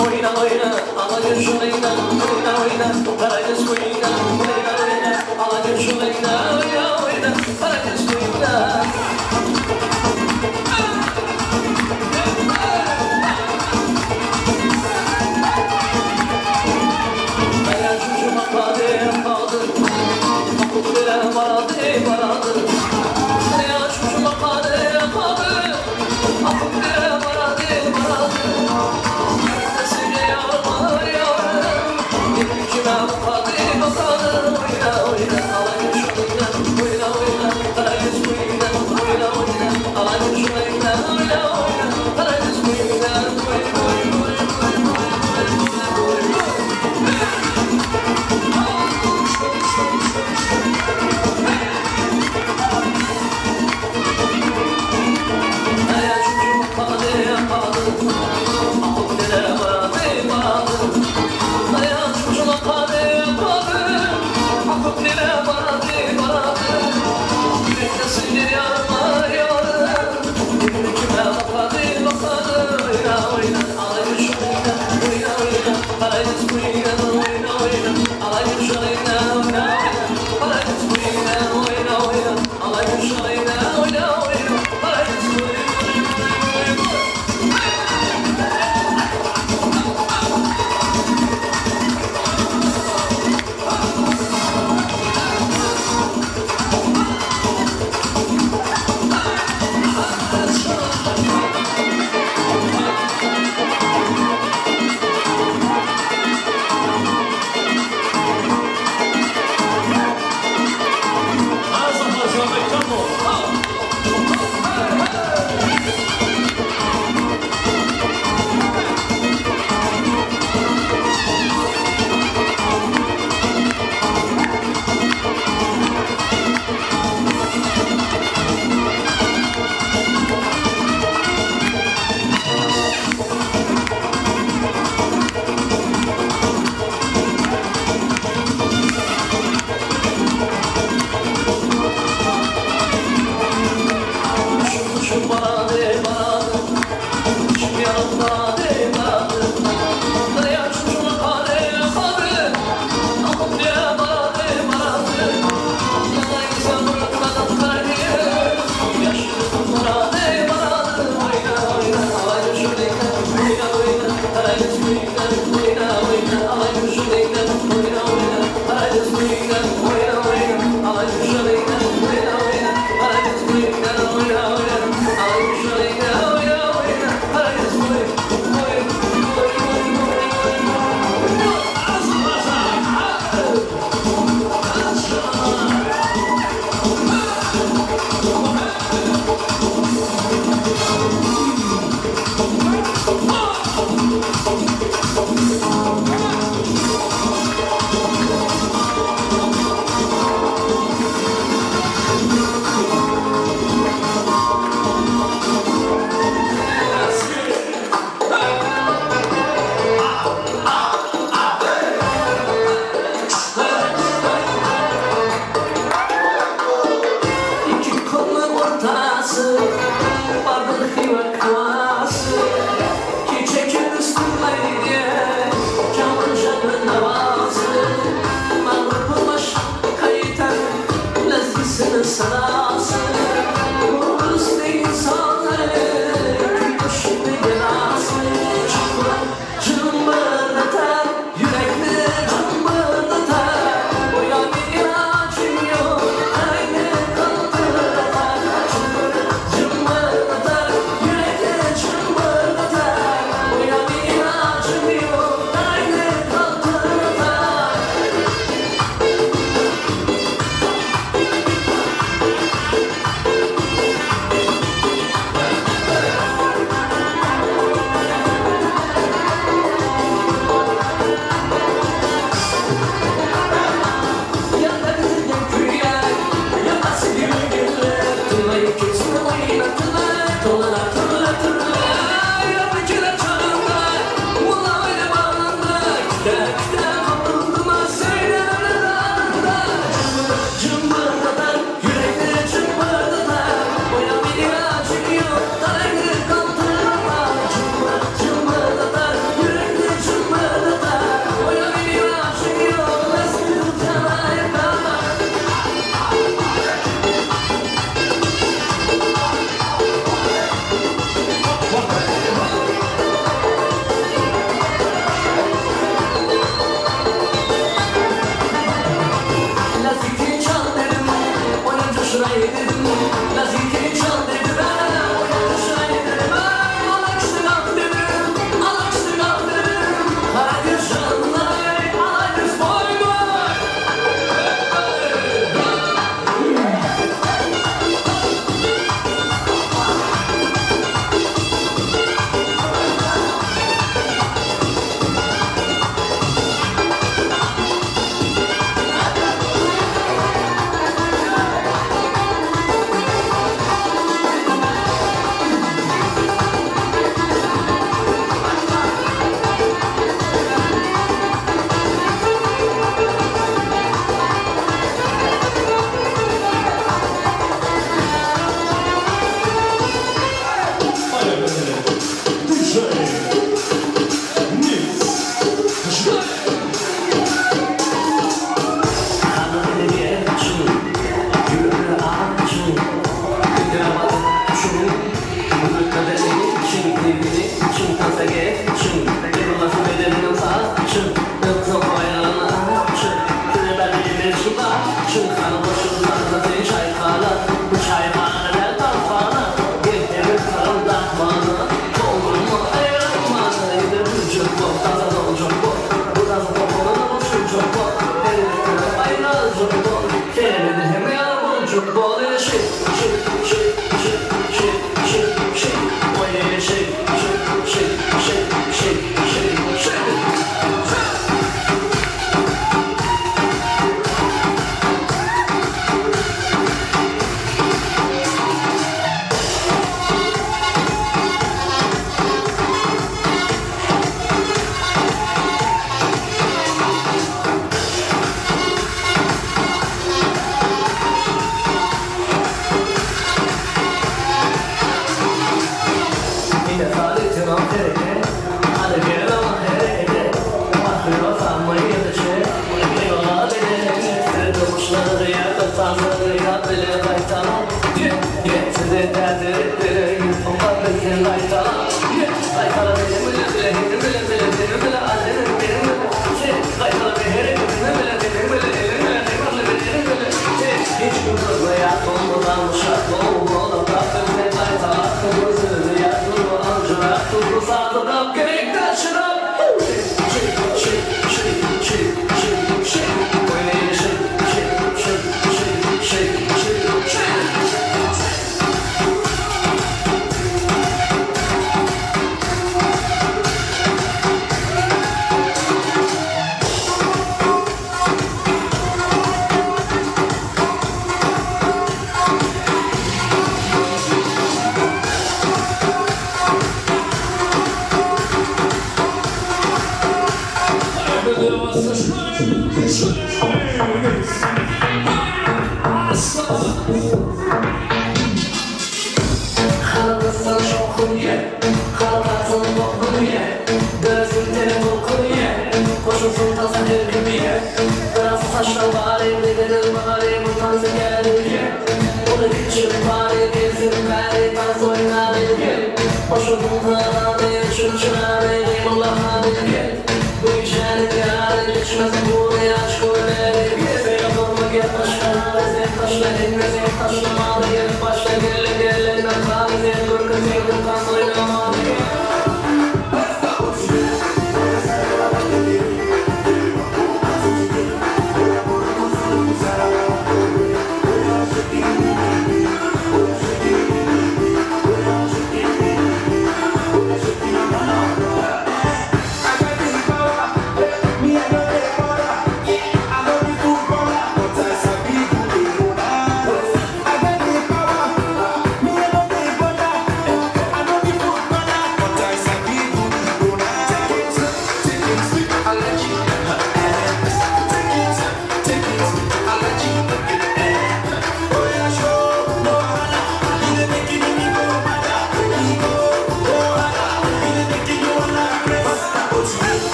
Oyna oyna,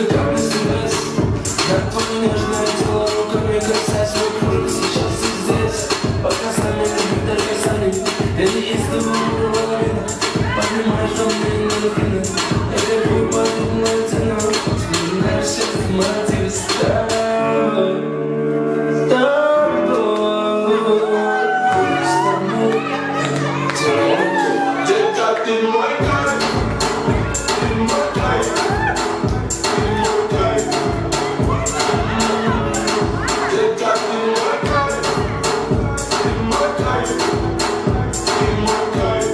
Как смс. На твое нежное тело руками касаясь, мы кружим сейчас и здесь. Пока с нами любви даже сами. Я неистово лавина. Понимаешь, что мне не нужно. Я кайфую под латину. Вспоминаешь все мотивы с тобой. С тобой. С тобой. Детка, ты мой кайф, ты мой кайф, ты мой кайф. Детка, ты мой кайф, ты мой кайф, ты мой кайф.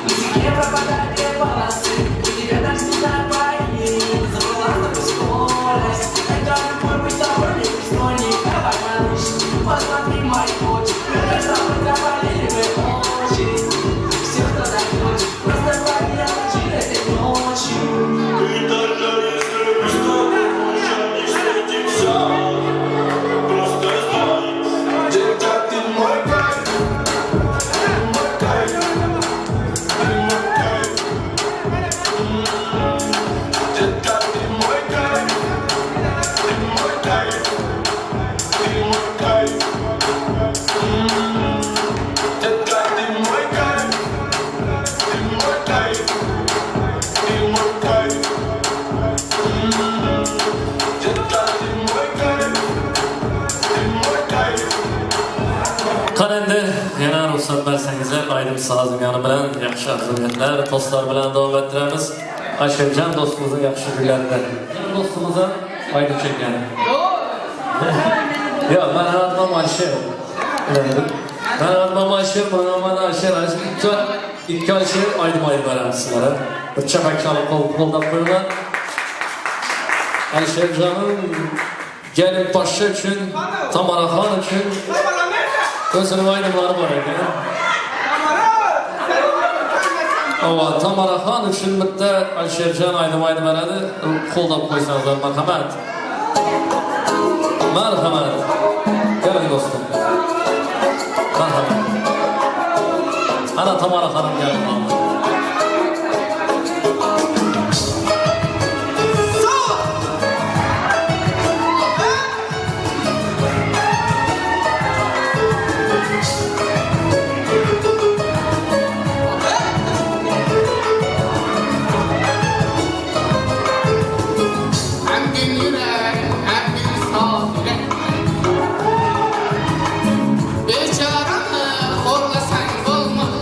Музыке пропадали волосы, у тебя так всегда забыла тобой скорость. Это любовь быть тобой не пристойник. Давай, малыш, посмотри мои очи. Мы с тобой запалили мы очи. Все, кто захочет, просто помелочи этой ночью. И даже если мы с тобой больше не встретимся, просто знай, детка, ты мой кайф, ты мой кайф, ты мой кайф. Детка, ты мой кайф, ты мой кайф, ты мой кайф. Детка, ты мой кайф, ты мой кайф, ты мой кайф. Детка, ты мой кайф, ты мой кайф. Qani endi yana ruxsat bersangizlar, ayrim sozim yoni bilan yaxshi orzu-niyatlar, to'stlar bilan davom ettiramiz. Alisherjon do'stimizning yaxshi kunlarida. Do'stimiz ham ayrim chekkan. Yo'q, mani adim Alisher. Mani adim Alisher, mani adim Alisher. Alisher ikki Alisher ayrim ayrim beramiz sizlarga. Bir chapak chalib qo'llab qo'yinglar. Alisherjonim gelin poshsha uchun, Tamaraxon uchun o'zini ayrimlari bor ekan. Ava Tamaraxon uchun bitta Alisherjon ayrim ayrim beradi. Qo'llab qo'ysangizlar, marhamat. Marhamat. Keling do'stim. Marhamat. Ana Tamara xonim keldi. Hem gün yürek, hem gün saf yürek. Beçaranı horlasan olmaz.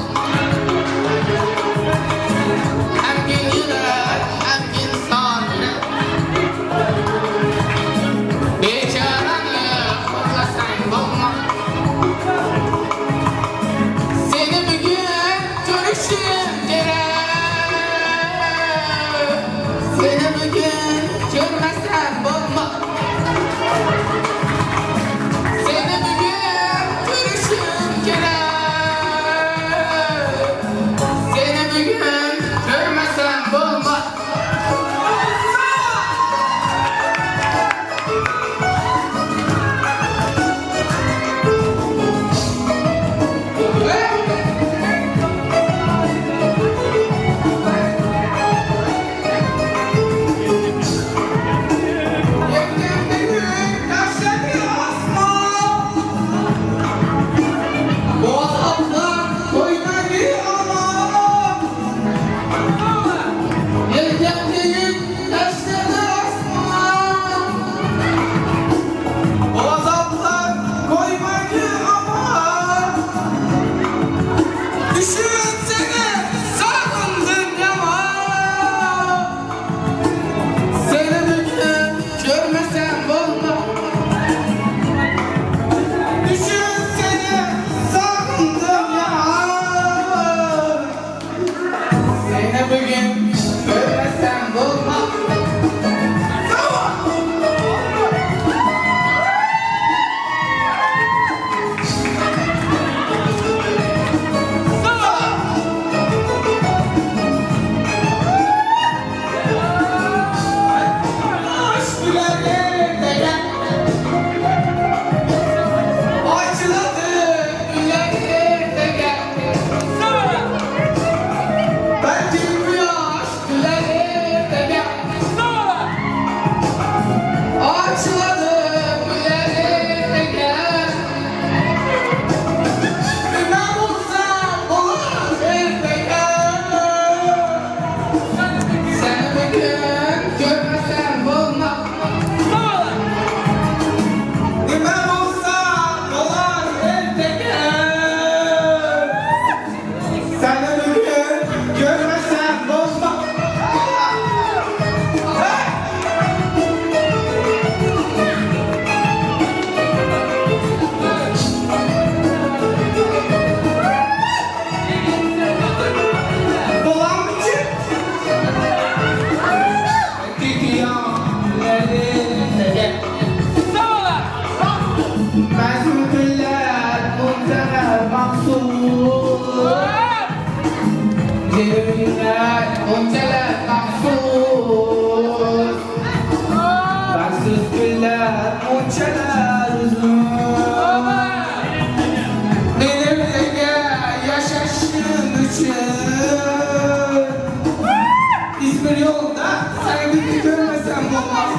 İzmir yolunda seni bir görmesem olmaz.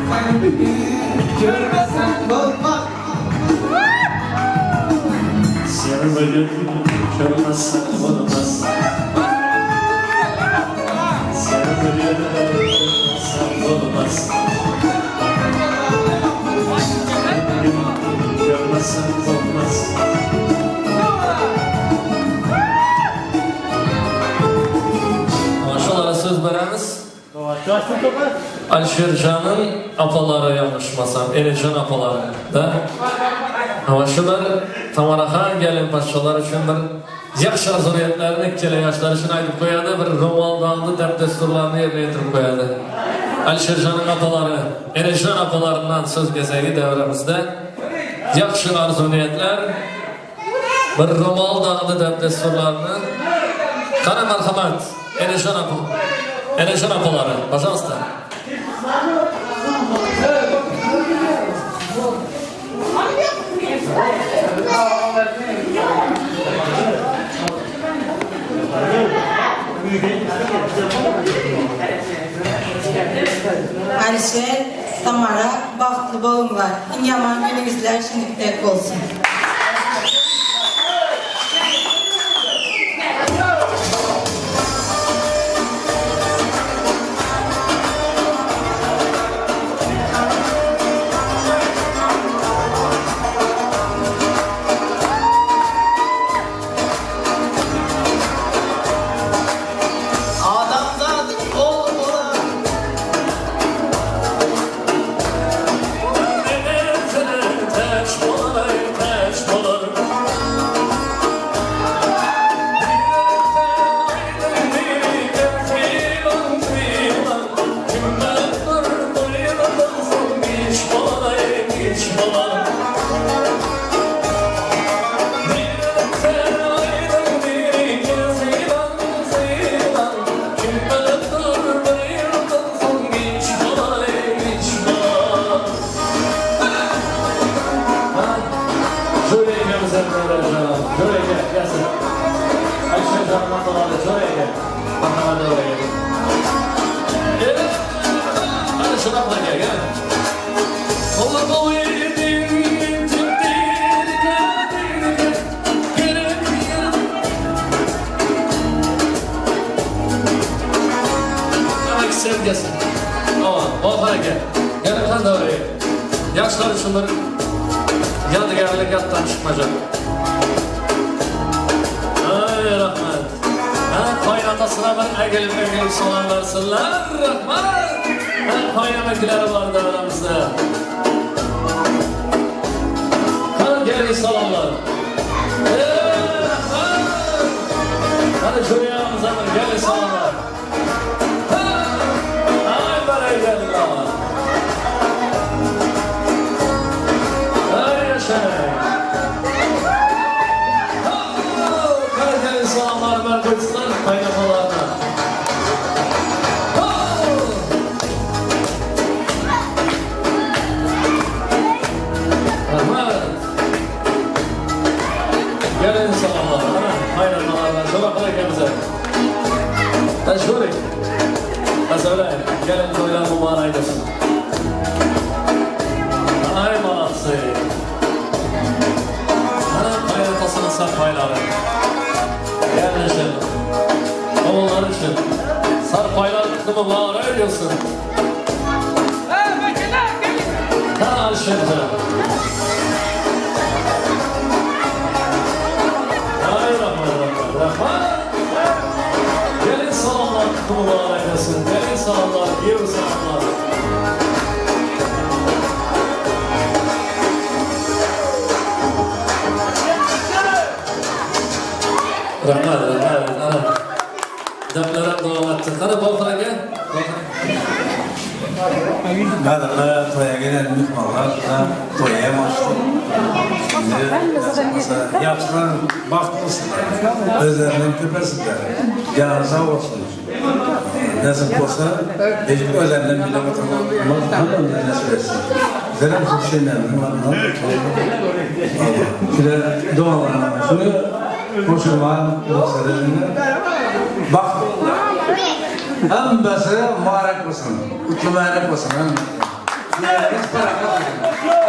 Seni bir görmesem olmaz. Seni bir görmesem olmaz. Seni bir görmesem olmaz. Görmesem olmaz. Şulara söz veremiz. Alişircan'ın apaları yanlışmasam, Enecan apaları da. Ama şular Tamaraxan gelin paşalar üçün bir yaxşı arzuliyetlerini ikkala yaşlar üçün aytib qo'yadi, bir ro'moldanlı dəb-dəsturlarını yerine yetirib qo'yadi. Alişircan'ın apaları, Enecan apalarından söz gezegi devrimizde yaxşı arzuliyetler, bir ro'mol dağlı dəb-dəsturlarını. Qani marhamat, Enecan apaları, пожалуйста. Alişer, Tamara, bahtlı boğumlar. İn yaman günümüzler şimdilik olsun. Adamzadın oğlu olan. Yaşlar üçün bir yadigarlik yaddan çıkmayacak. Ay rahmet. Ha, qaynatasına bir egil-egil salam versinler. Rahmet. Ha, qaynanakileri vardı aramızda. Ha, gelin salamlar. Rahmet. Hadi şuraya bir gelin salamlar. Ha, ay berekallah. Karadeniz salamlar ver koysunlar kaynatalarına. Rahmet. Gelin salamlar kaynatalarına. Şöyle bırakın Teşekkür. Mesela gelin toylar mübarek olsun. Ay malası. Kaynatasını sarpayları. Gelin için. Oğullar için. Sarpaylar mübarek olsun. Ha Alişircan. Ay rahman rahman rahman. Gelin salamlar mübarek olsun. Gelin salamlar, girin salamlar. Rahmat, rahmat, ana. Damlar ham davom etdi. Qani Botir aka? Qadrli to'yga kelgan mehmonlar, to'yga ham ochdi. Yaxshilar baxtlisizlar, o'zlarining tepasida. Joni sog' bo'lsin. Nasib bo'lsa, o'zlaridan bilib o'tirib, Alloh nasib etsin. Bizlar ham Şöyle dualarına şunu qo'shilman maqsadimni baxt Hammasi muborak bo'lsin. Qutlu muborak bo'lsin. Biz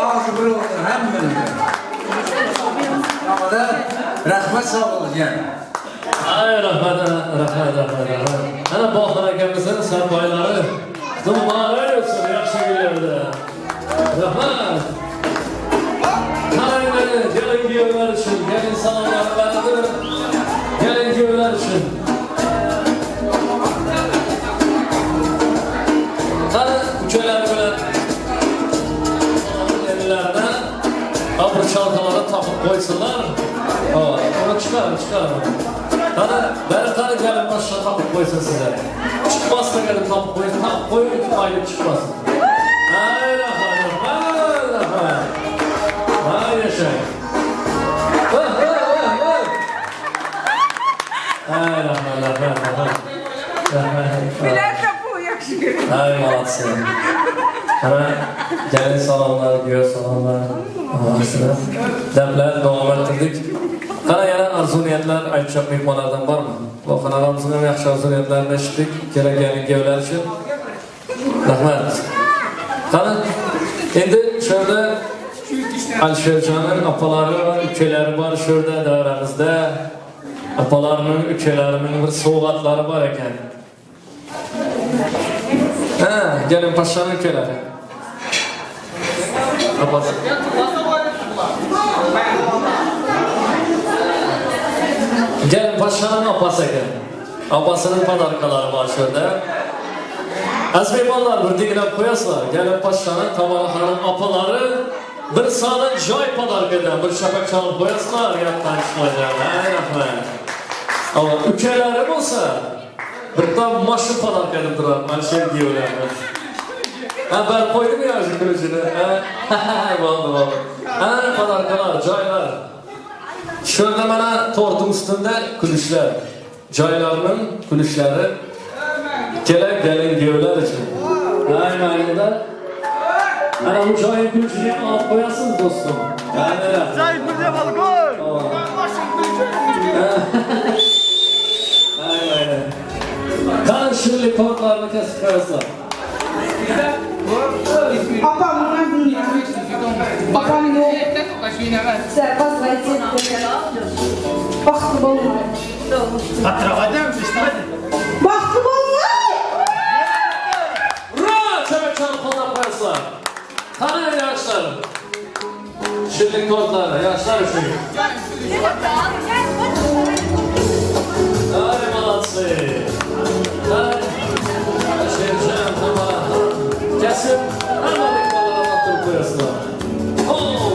ağzı bir olsun hammamiz. Ama rahmat sağ olun yani. Ay rahmat, rahmat, rahmat, rahmat. Ana Bohir akamizning sarpoylari muborak bo'lsin, yaxshi kunlarda. Rahmat. Qani gelin kuyovlar uchun, gelin salomlari berdi. Gelin kuyovlar uchun. Qani ukalari bilan ellardan bir çalkaları tapıp qo'ysinlar. Uni chiqarin, chiqarin. Qani, bari qani kelin boshqa topib qo'ysin sizlar. Chiqmasdan kelin topib qo'ysin, topib qo'ying, ayib chiqmasin. Ay rahmat, rahmat, rahmat. Ay yashang. Ay rahmat, rahmat, rahmat. Rahmat. Bilen bu yaxshi ko'ring. Ay молодцы. Ana gelin salomlar, kuyov salomlar. Dablar davom ettirdik. Qani yana orzu niyatlar aytishgan mehmonlardan bormi? Boqin og'amizning ham yaxshi orzu niyatlarini eshitdik. Kerak gelin kuyovlar uchun. Rahmat. Qani endi shu yerda Alisherjonning opalari va ukalari bor shu yerda davramizda. Opalarining, ukalarining bir sovg'atlari bor ekan. Ha, gelin pashaning ukalari. Opasi. Gelin pashanın opasi ekan. Opasining podarkalari bor shu yerda. Aziz mehmonlar, bir dinglab qo'yasizlar. Gelin pashanın Tamaraxonning opalari bir soni joy podarka ekan. Bir shapak chalib qo'yasizlar, gapdan chiqmaydi. Ay rahmat. Ammo ukalari bo'lsa, bitta mashina podarka deb turadi, Alisher kuyovlarni. Ha, bar qo'ydimi yoshi kulishini? Ha, bo'ldi, bo'ldi. Ha, podarkalar, joylar. Shu yerda mana tortning ustida kulishlar. Joylarning kulishlari kerak gelin kuyovlar uchun. Ay mayda. Ana bu joyning kulishini ham olib qo'yasiz do'stim. Joy kulishini olib qo'y. Ay mayda. Qani shirli tortlarni kesib qo'yasizlar. Papam yo'q. Baxtli bo'linglar. Baxtli bo'linglar. Ura! Chapak qo'llab qo'yasizlar. Qani yoshlar? Shirlik tortlari yoshlar uchun. Ay молодцы. Ay Alisherjon, Tamara kesib hamma mehmonlarga toptirib qo'yasizlar. Oh!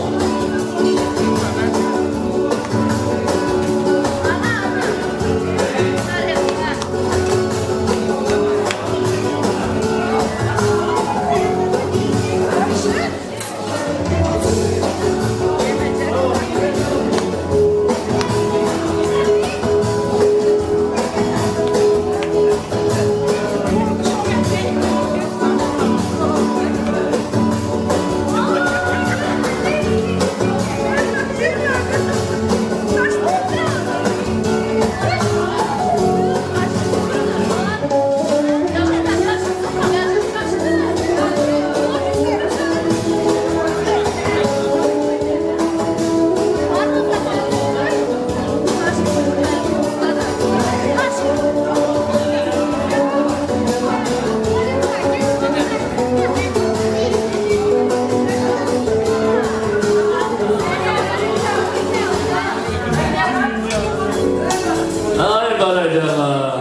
Ay barakallah.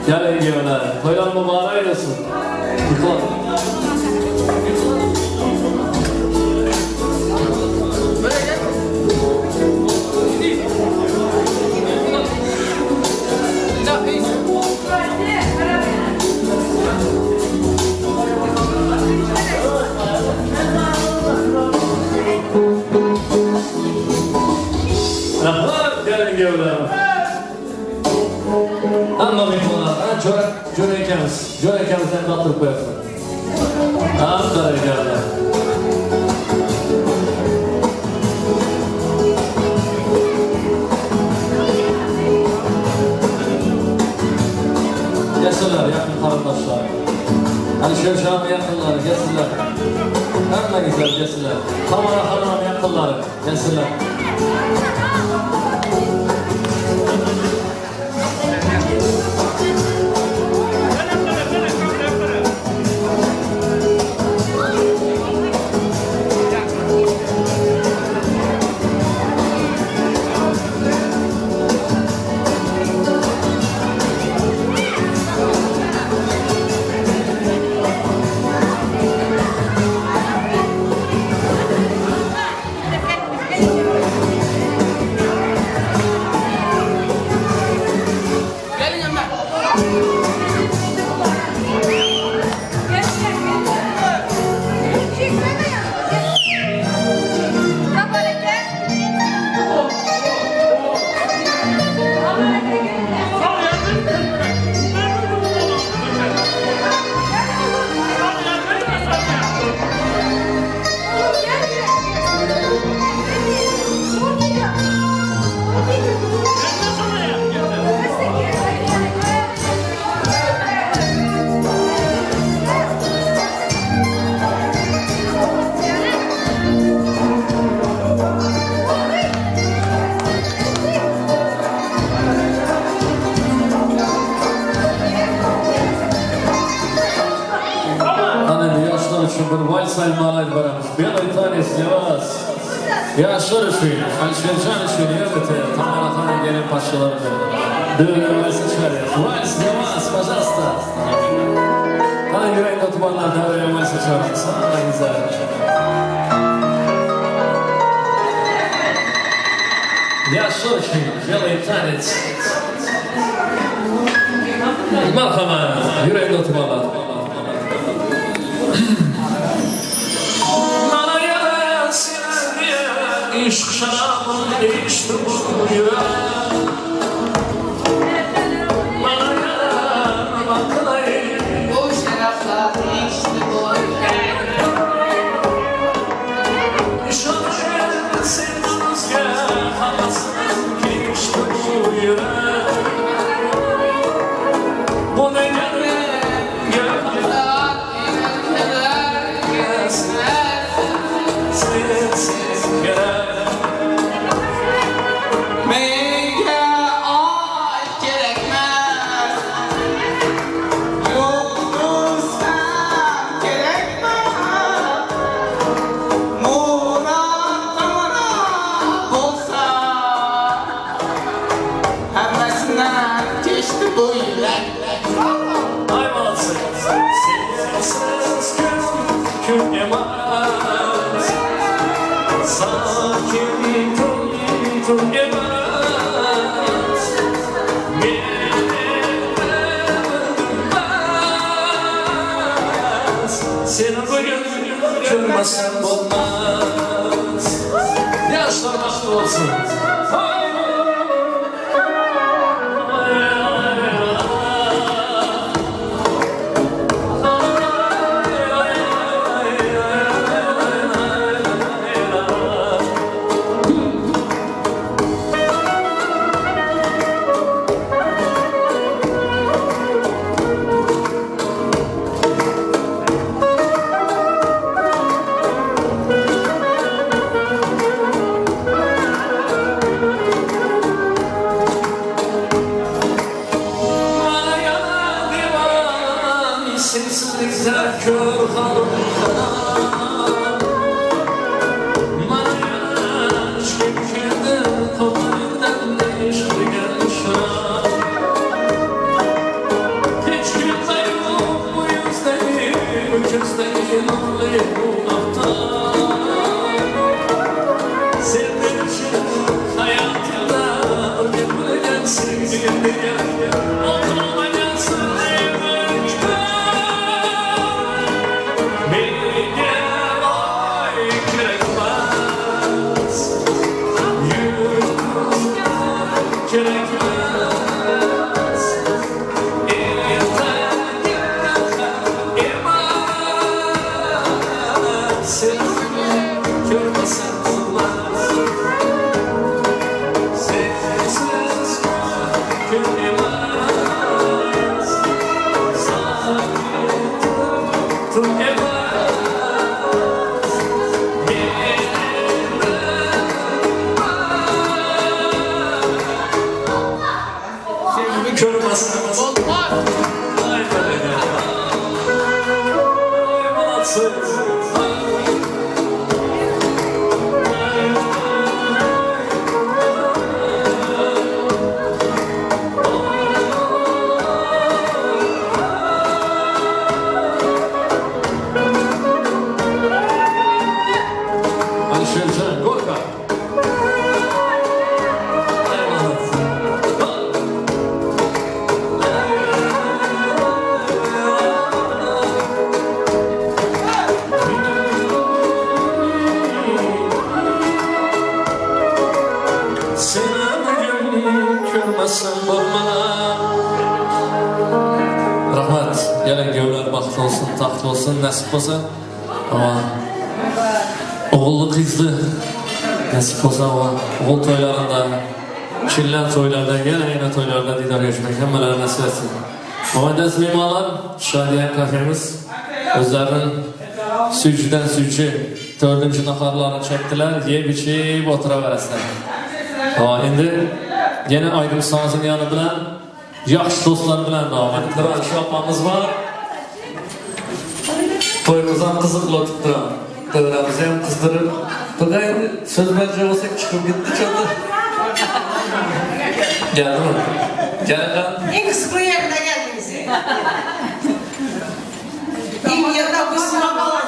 Gelin kuyovlar. To'ylar muborak olsun. Yıqlan. Rahmat gelin kuyovlar. Hamma mehmonlar, jo'ra akamiz, jo'ra akamizdan toptirib qo'yasizlar. Ha, barakallah. Gelsinler yakın qarindoshlar. Alisher yaqinlari gelsinlar. Hammangizlar gelsinlar. Tamara xonim yaqinlari gelsinlar. Белый танец для вас. Yaşlar üçün, Alişercan üçün, elbette, Tamara Hanım gelin parçalarını. Düğünü valsi çıkarıyor. Vals для вас, пожалуйста. Qani yüreğinde tubanlar devreye valsi çıkarıyor. Sana güzel. Yaşlar üçün, белый танец. Marhamat, yüreğinde tubanlar. Ishq sharobini ichdi bu yurak. Mana nima qilay? Bu şaraplar içti bu yürek. Ishonib sevdimizga havasini kechdi bu yurak. Bu degani sensiz kerak. Menga oy kerakmas, yulduz ham kerakmas. Murod Tamara bo'lsa, hammasidan kechdi bu yurak. Ay molodцы! Sensiz kun kun emas, sokin tun tun emas. Meni bilmas, seni bugun ko'rmasam bo'lmas. Yoshlar baxtli bo'lsin. Bana yana divan, sensizlikda ko'r holim. Mana yana ishqim keldi, qo'limdan ishq degan sharob. Hech kimda yo'q bu yuzdagi, bu ko'zdagi nurli bu oftob. Senin için hayotimda bir bilgan sevgim degan unutulmagan sirli maktub. Menga oy kerakmas, yulduz kerakmas, ertaga ham emas. Rahmat. Gelen gövler bahtlı olsun, tahtlı olsun, nasip olsa. Ama oğullu kızlı nasip olsa ama oğul toylarında, çillen toylarda, gene yine toylarda didar görüşmek hemmeler nasip etsin. Muhammed Mimarlar, Şadiyen kafemiz özlerinin sücüden sücü dördüncü naharlarını çektiler, yiyip içip oturaversinler. Ama indi yine Aydın Saz'ın yanı bilen, yaxşı dostlar bilen devam ettiler. Şu apamız var. Toyumuzdan kızıkla oturtturan. Dövremizi hem kızdırır. Fakat indi söz bence olsak çıkıp gitti çadır. Geldi mi? Gelin lan. En kısıklı yerine geldiniz. İn yılda kusma balası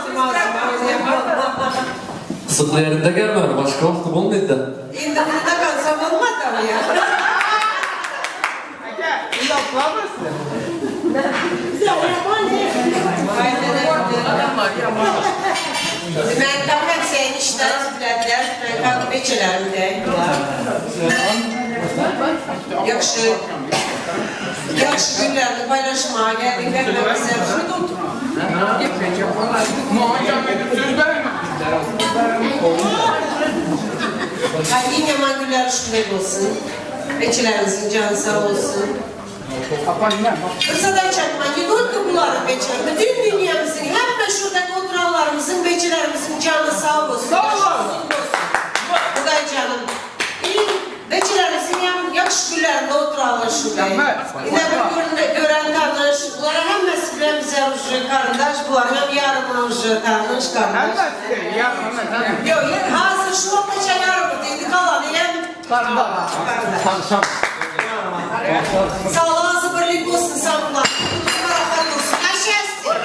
Kısıklı yerinde gelmedi. Başka vakti bulmaydı da. İndi burada kalsam olmadı mı ya? Ben tam hep senin işten bilediler. Ben kalkıp içilerim de. Yaxşı, yaxşı günlerini paylaşmaya geldik. Ben de bize Ay, en yaman günler şunday olsun. Beçilerimizin canı sağ olsun. Fırsadan çatma, yudurdu bunların beçileri. Bütün dünyamızın, hem de şuradaki oturanlarımızın, beçilerimizin canı sağ olsun. Sağ olsun. Buday canım. Beçilerimizin yaxşı günlerinde oturanlar şurada. Yine bir gören tanış, bunlara hemmesi bilen bize uje kardeş, bunlar hem yarımına uje tanış kardeş. Yok, hazır şu ortaça yarımı dedi, kalanı hem kardeş. Sağlığınızı birlik olsun sağlıklar. Rahat olsun. Yaşasın.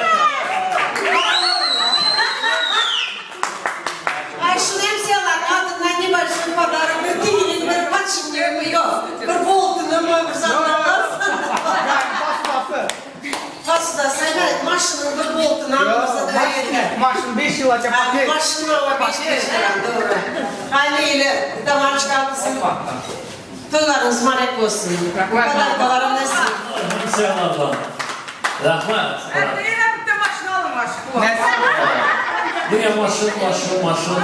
Ay şunu hemsiyaların adından небольшой подарок. Bir тигелин, bir подшипник yok. Bir boltunu mu bir satın. Pastası, evet maşının bir boltunu alırsa da yeter. Maşın 5 yıl açıp paket. Maşını ama 5 lira doğru. Haliyle damar çıkartısın. Toylarınız marek olsun. Padarkalarım nasıl? Hemsiyalardan. Rahmat. Yine bir de maşın alın maşın. Niye maşın, maşın, maşın?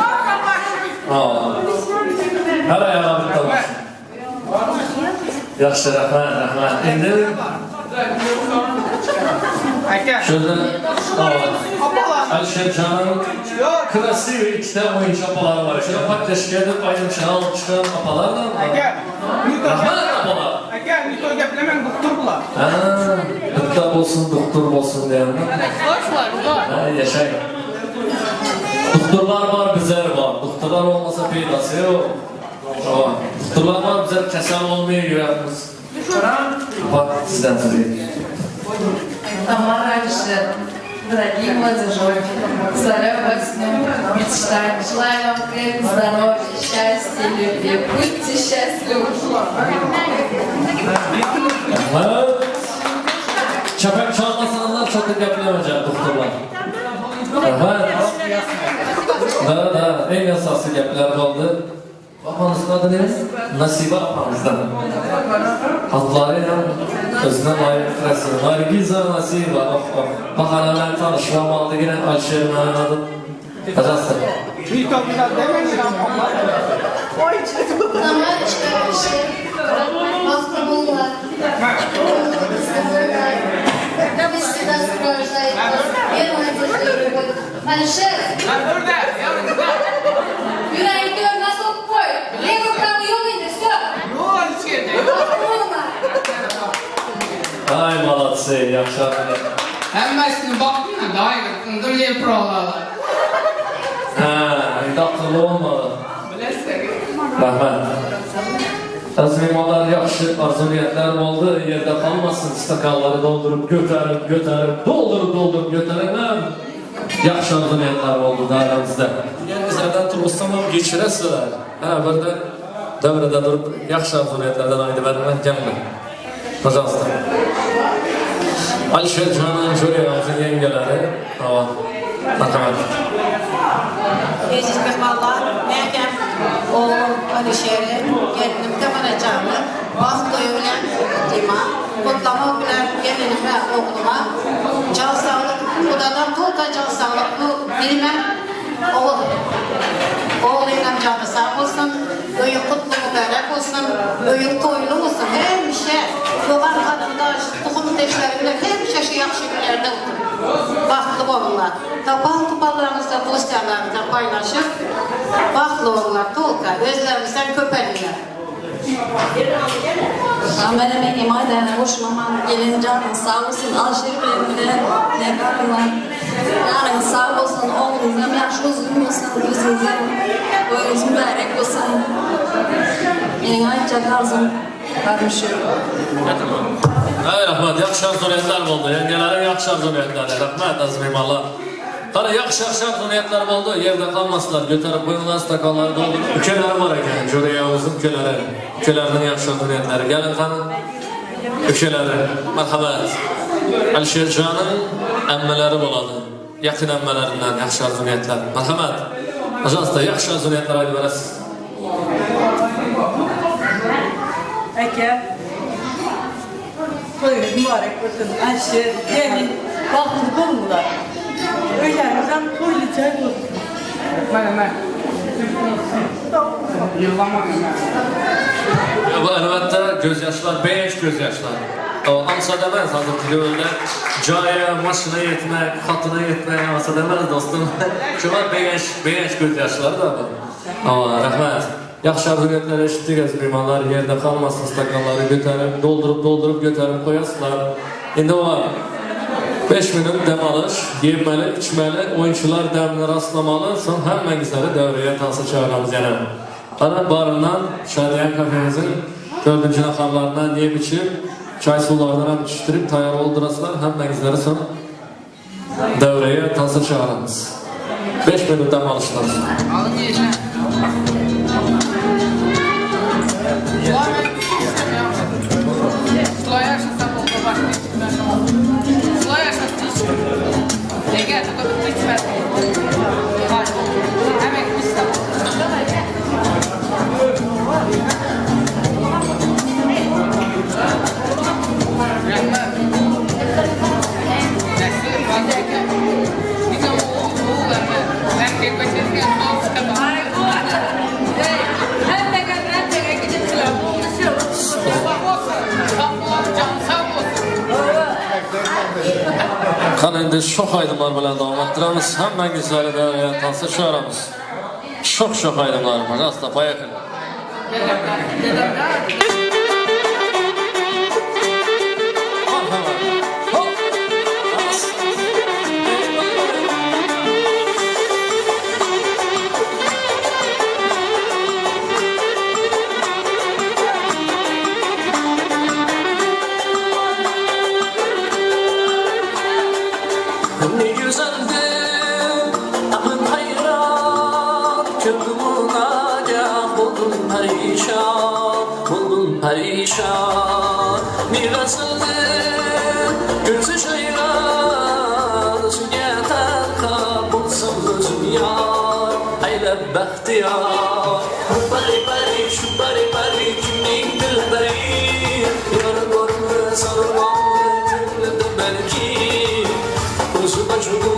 Her ayağa bir maşın. Yaxşı, rahmat, rahmat. Indi şöyle Alişer Can'ın krasiv iki tane oyuncu apaları var. Şöyle patates gelip aydın alıp çıkan apalar da var. Rahmat apalar. Aka, nito gaplamang, doktor bular. Ha, doktor olsun, doktor olsun diyenler. Ha, yaşayın. Doktorlar var, bizler var. Doktorlar olmasa peydası yok. Tamam. Doktorlar var, bizler kesel olmaya güvenimiz. Bak sizden tabii. Тамара Алишер, дорогие молодежи, поздравляю вас с днем мечтаний. Желаю вам крепкого здоровья, счастья, любви. Будьте счастливы. Evet. Çapak çalmasanlar çok da gaplamacak doktorlar. Evet. Da da en esası gaplar kaldı. Babanızın adı ne? Nasiba apamızdan. Adları hem özüne layık resim. Nargiza Nasiba. Oh oh. Bak hala tanışmam aldı yine Alişer'in adı. Пожалуйста. Тамарочка, Алишер, bahtlı bollar, kızlı bollar. Biz всегда сопровождает вас верой, надеждой и любовью. Алишер, Юрий, ты носок пой. Левый, правый, yo'q все. Bahtlı bollar. Ay молодцы, yaxşı. Hemmasini baktım da daha iyi. Dur leprolar. Ha, indi akıllı olmalı. Bilasizlar. Rahmat. Aziz mehmonlar, yaxşı arzu niyetlerim oldu. Yerde kalmasın, stakanları doldurup götürüp götürüp doldurup doldurup götürüp yaxşı arzu niyetler oldu da aramızda. Bizlerden turulsam ham geçiresizler. Ha, bir de devrede durup yaxşı arzu niyetlerden aydı vermek gelme. Пожалуйста. Alişer Canan Jorya'mızın yengeleri. Tamam. Marhamat. Eziz mehmanlar, Məgəm oğlum Alişer'i, gelinim Tamara Can'ı, baxt toyu bilen Dima, kutlama bilen gene Gelinime, oğluma can sağlık, Xudadan tolka can sağlıklı bilmem. Oğul, oğluyla canı sağ olsun, öyün kutlu mübarek olsun, öyün toylu olsun, həmişə doğan qarındaş, toxum teşləri həmişə şu yaxşı günlərdə olsun. Baxtlı olurlar. Tapan tupanlarımızla, dostlarımızla paylaşıp baxtlı olurlar, tolka, özlerimizden köpəlirlər. Ben hemen İmay'da hoşuma gelin canım sağ olsun, Alşeri benimle, ne var. Yarın sağ olsun, oğlunuzun yaşı uzun olsun, yüzünüzün, boyunuz mübarek olsun. Benim ancak arzum varmışım. Ay rahmat, yaxşı arzuliyetler oldu. Yengelerin yaxşı arzuliyetleri. Rahmat aziz mehmonlar. Qara yaxşı yaxşı arzuliyetler oldu. Yerde kalmasınlar. Götürüp qoyunlar, stakanları doldurup. Ukalar var ekan, Jo'rayevimizning ukalari. Ukalarning yaxşı arzuliyetleri. Gelin qani. Ukalari, marhamat. Alisherjonning ammalari bo'ladi. Yaqin ammalaridan yaxşı arzuliyetler. Marhamat. Пожалуйста, yaxşı arzuliyetler aytib berasiz. Aka, toyunuz mübarek olsun. Ayşe, gelin, baxtlı olurlar. Öylərimizdən toylu çay olsun. Mən. Yıllama. Bu elbette gözyaşlar, beş gözyaşlar. O ansa demez hazırki dövrde caya, maşına yetmek, xatına yetmek ansa demez dostum. Şu var beş gözyaşları da bu. Ama rahmet. Yaxşı arzuliyetler eşitdik aziz mehmonlar, yerde kalmasın stakanları götürüp, doldurup doldurup götürüp koyasınlar. Endi o 5 minut dem alış, yemeli, içmeli, oyuncular demini rastlamalı, son həmmənizləri devreye tansı çağıramız yəni. Ana barından Şadiyan kafemizin 4. naxarlarından yiyip içip, çay sularından hem içtirip tayar oldurasılar, həmmənizləri son devreye tansı çağıramız. 5 minut dem alışlar. Alın yiyeceğim. Qani endi şox aydınlar bilan davam ettiramiz. Hammangizlarni devreye tansa çağıramiz. Şox aydınlar. Пожалуйста, поехали. Ne güzeldi aklım hayran, köprümün agah buldum perişan, buldum perişan. Ne güzeldi gözü şeyran, özüge terka bulsam özüm yar, eyle bahtiyar. Bari bari şu bari bari kimlik dilberi, yar görme sarılmam belki. Gözü başıma